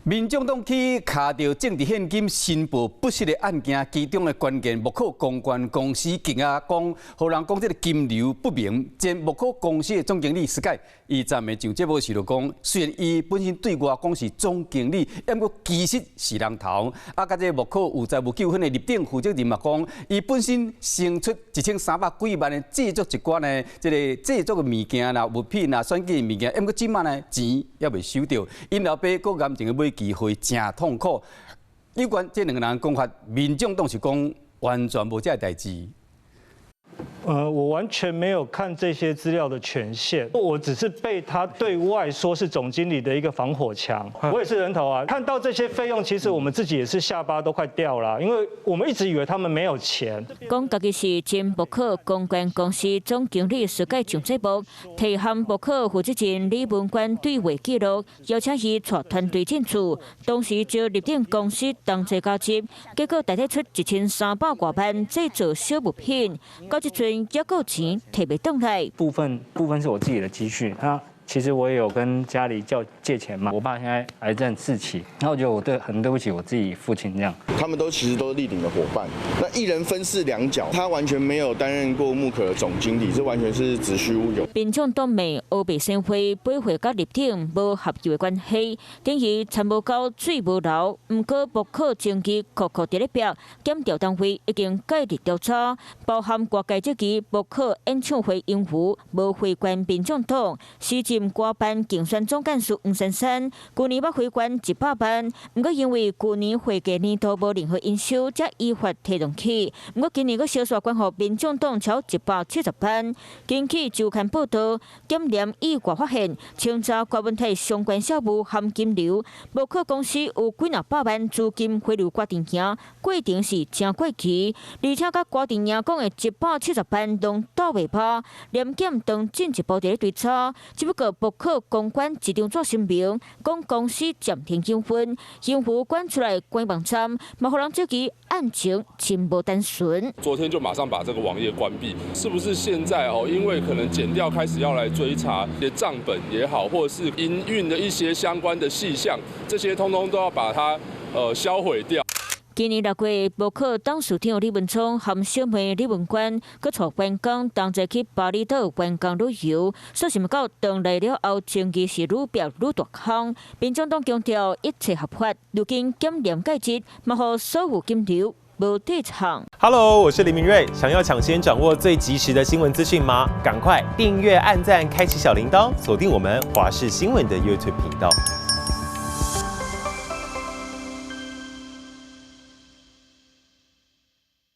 民眾黨去卡著政治獻金申報不實的案件，其中的關鍵木可公關公司竟然講，予人講這個金流不明。前木可公司的總經理施凱，伊昨暝上節目時就講，雖然伊本身對外講是總經理，毋過其實是人頭。啊，佮這個木可有財務糾紛的立頂負責人嘛講，伊本身生出1300幾萬的製作一寡呢，這個製作的物件啦、物品啦、選舉的物件，毋過這馬呢錢猶未收著，𪜶老爸閣癌症的尾期會誠痛苦。有關這兩個人講法，民眾黨是講完全無這个代誌。我完全沒有看這些資料的權限，我只是被他對外說是總經理的一個防火牆。我也是人頭啊，看到這些費用，其實我們自己也是下巴都快掉了，因為我們一直以為他們沒有錢。講家己是前木可公關公司總經理，施凱上節目，提和木可負責人李文官對話記錄，邀請伊帶團隊進駐，同時招立頂公司同齊交接，結果代替出1300外萬製造小物品，到這陣猶閣錢提袂轉來。部分部分是我自己的積蓄，那其實我也有跟家裡叫借錢嘛。我爸現在癌症四期，然後我覺得我對很對不起我自己父親這樣。他們都其實都是力挺的夥伴，那一人分飾兩角，他完全沒有擔任過木可的總經理，這完全是子虛烏有。民眾黨罵烏白生花背會佮立頂無合作的關係，等於田無溝水無流。毋過木可證據確確佇咧壁，檢調單位已經介入調查，包含外界質疑木可演唱會營運無匯捐民眾黨，時任歌班競選總幹事黃珊珊，舊年捌匯捐100萬，毋過因為舊年會計年度無任何營收，才依法提轉去。毋過今年閣小煞捐予民眾黨超170萬。根據周刊報道，檢驗意外發現，清查郭文泰相關稅務含金流，木可公司有幾若百萬資金回流郭陣營，過程是誠怪奇，而且佮郭陣營講的170萬攏鬥袂拍，聯檢當進一步佇咧追查，只不過木可公關一張紙聲明，講公司暫停營運，營運管出來官網站，嘛予人質疑案情真無單純。昨天就馬上把這個網頁關閉，是不是現在哦？因為可能檢調開始要來追查些賬本也好，或者是營運的一些相關的細項，這些通通都要把它銷毀掉。今年6月，木可董事長李文聰和小妹李文官，閣帶員工同齊去巴厘島觀光旅遊，煞想毋到轉來了後，爭議是愈變愈大空。民眾黨強調一切合法，如今檢驗介入，嘛予所有金流無退場。 Hello，我是林明瑞，想要搶先掌握最及時的新聞資訊嗎？趕快訂閱、按讚、開啟小鈴鐺，鎖定我們華視新聞的 YouTube 頻道。